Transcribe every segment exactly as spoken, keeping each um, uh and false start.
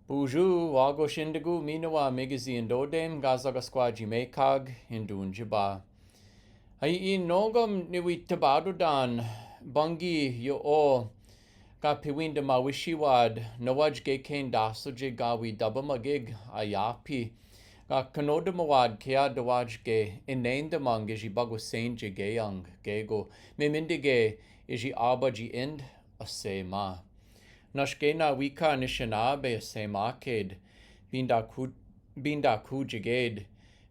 Bonjour, wa go sindegu, mi nawa Migezi Ndodem, gazagazkwa ji mekag, indunjiba. Hai inogam ni wi tabado dan, bangi yo o, ka piwinda mawisiwad, nawaj ge kenda so je ga wi daba magig, ayapi. Ga kanoda mawad kea dawaj ge, inenda mang ge ji bago senje ge ang, gego, me mindi ge, iji aba ji ind, asema. Nashkena wika nishanabe asema ked, binda ku, binda ku jiged,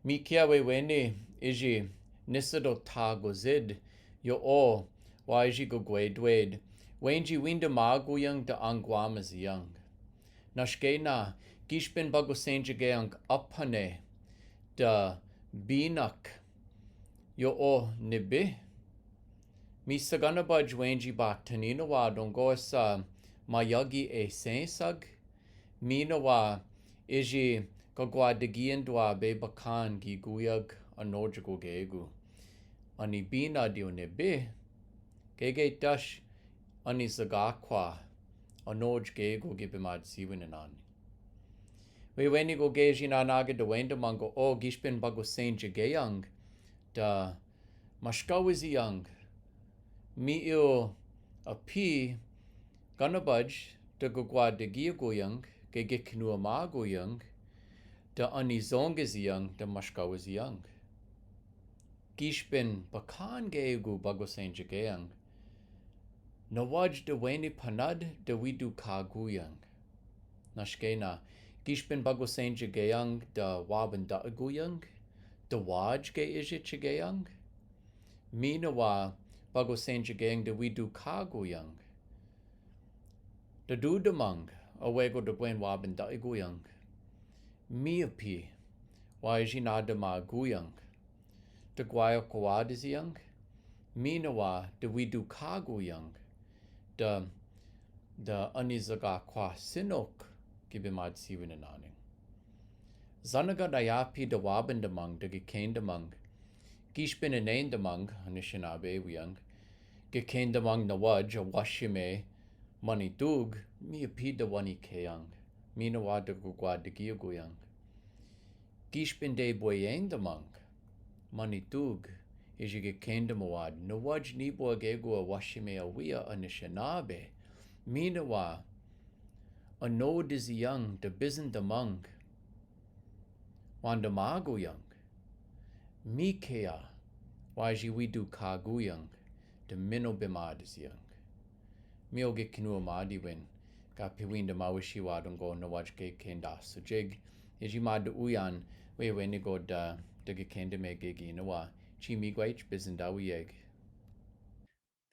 mikia we weni, iji, nisido ta gozid, yo o, wa iji gogwedwed, wenji winda mago yang da angwama ziyang. Nashkena, gishpin bago senje ge ang apane, da binak, yo o nibi. Mi sagana baj wenji ba tanina wa dongosa mayagi e sensag. Mi nawa iji kagwa digian dwa be bakan gi guyag anojago gegu. Ani bina dio nibi. Gege tash ani zagakwa. Anoj gegu gi bimad siwin anani. We weni go geji nanaga da wenda mango o gishpin bago senje ge ang. Da mashkawizi yang. Mi il api ganabaj da gugwa da giago yang, ge ge kinua mago yang, da ani zongazi yang, da mashkawizi yang. Gishpin bakan gegu bago senje ge ang. Nawaj da weni panad da widu kago yang. Nashkena, gishpin bago senje ge ang da waban da ago yang, da waj ge ije che ge ang. Mi nawa bago senje ge ang da widu kago yang. Da duda mang, awego da gwen waban da ago yang. Mi api, wa iji nada mago yang. Da gwaya kawada ziyang, mi nawa da widu kago yang, da, da ani zagakwa sinok gi bimad siwin anani. Zanaga da yapi da waban da mang, da gikenda mang, gishpin inenda mang, anishinabe wiyang, gikenda mang nawaj awashime, manitug, mi api da wani keyang, mi nawa da gugwa da giago yang. Gishpin de bweyenda mang. Manitug, iji gikenda mawad, nawaj ni bwa gegu awashime awia anishinabe. Mi nawa, anodizi yang da bizin da mang. Wanda mago yang. Mi kea, wa iji widu kago yang, da mino bimadizi yang. Mi oge kinua madi wen, ka piwinda mawishiwa dongo nawaj ge kenda sujig, iji mad uyan, we weni go da, da gikenda me gigi nawa, chi migwech bizinda wiyeg.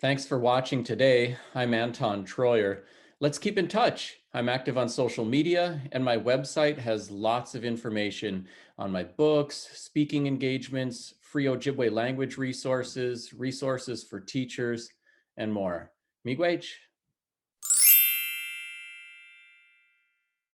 Thanks for watching today. I'm Anton Troyer. Let's keep in touch. I'm active on social media, and my website has lots of information on my books, speaking engagements, free Ojibwe language resources, resources for teachers, and more. Migwech.